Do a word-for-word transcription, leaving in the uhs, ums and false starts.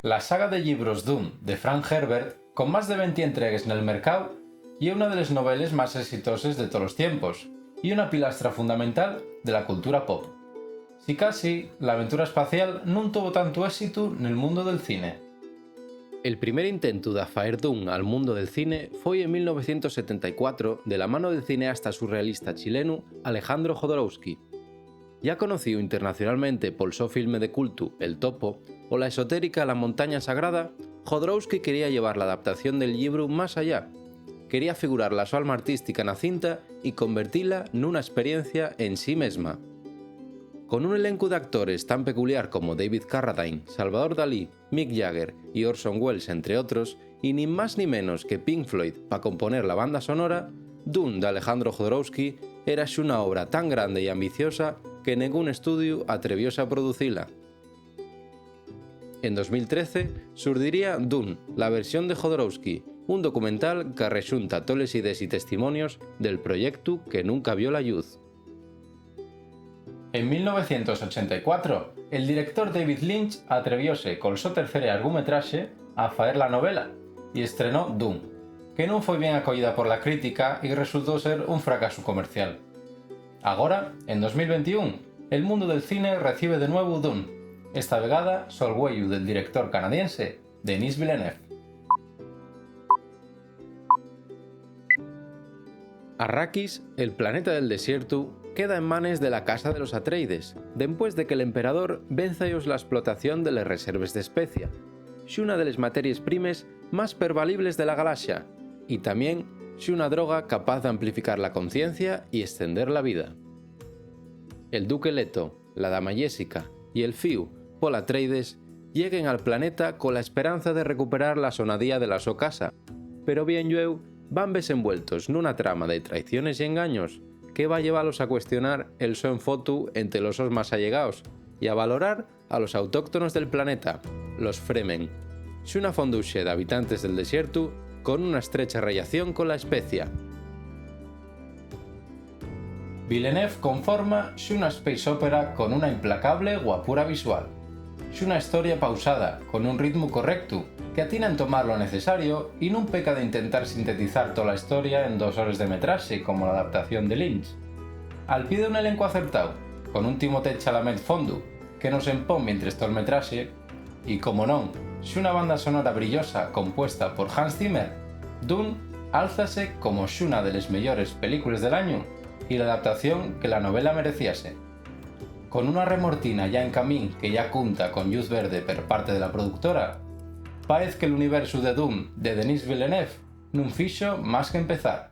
La saga de llibros Dune de Frank Herbert, con más de venti entregues nel mercáu, ye una de les noveles más esitoses de tolos tiempos y una pilastra fundamental de la cultura pop. Sicasí, l'aventura espacial nun tuvo tantu ésitu nel mundu del cine. El primer intentu d'afaer Dune al mundu del cine foi en mil novecientos setenta y cuatro de la mano del cineasta surrealista chilenu Alejandro Jodorowsky. Ya conocíu internacionalmente pol so filme de cultu El Topo o la esotérica La Montaña Sagrada, Jodorowsky quería llevar l'adaptación del llibru más allá. Quería figurar la so alma artística na cinta y convertila nuna esperiencia en sí mesma. Con un elencu d'actores tan peculiar como David Carradine, Salvador Dalí, Mick Jagger y Orson Welles, entre otros, y nin más ni menos que Pink Floyd pa componer la banda sonora, Dune d'Alejandro Jodorowsky era xuna obra tan grande y ambiciosa que nengún estudiu atrevióse a producila. En dos mil trece surdiría Dune, la versión de Jodorowsky, un documental qu'arrexunta toles idees y testimonios del proyectu que nunca vio la lluz. En mil novecientos ochenta y cuatro, el director David Lynch atrevióse col so tercer llargumetraxe a faer la novela y estrenó Dune, que nun foi bien acoyida por la crítica y resultó ser un fracasu comercial. Agora, en dos mil ventiún, el mundu del cine recibe de nuevu Dune, esta vegada sol güeyu del director canadiense Denis Villeneuve. Arrakis, el planeta del desiertu, queda en manes de la Casa de los Atreides, dempués de que l'emperador venza-yos la esplotación de les reserves d'especia, xuna de les materies primes más pervalibles de la galaxa, y tamién xuna droga capaz d'amplificar la conciencia y estender la vida. El duque Leto, la dama Jessica y el fíu, Paul Atreides, lleguen al planeta cola esperanza de recuperar la sonadía de la so casa, pero bien llueu van vese envueltos nuna trama de traiciones y engaños que va llevalos a cuestionar el so enfotu ente los sos más allegaos y a valorar a los autóctonos del planeta, los Fremen, xuna fonduxe d'habitantes del desiertu con una estrecha rellación cola especia. Villeneuve conforma xuna space opera con una implacable guapura visual, xuna historia pausada, con un ritmu correctu, que atina en tomar lo necesario y nun peca d'intentar sintetizar tola historia en dos hores de metraxe como l'adaptación de Lynch. Al pie d'un elencu acertáu, con un Timothée Chalamet fondu, que nos empón mientres tol metraxe, y, como non, xuna banda sonora brillosa compuesta por Hans Zimmer, Dune álzase como xuna de les meyores películes del añu y l'adaptación que la novela merecíase. Con una remortina ya en camín que ya cunta con lluz verde per parte de la productora, paez que l'universu de Dune de Denis Villeneuve nun fixo más qu'empezar.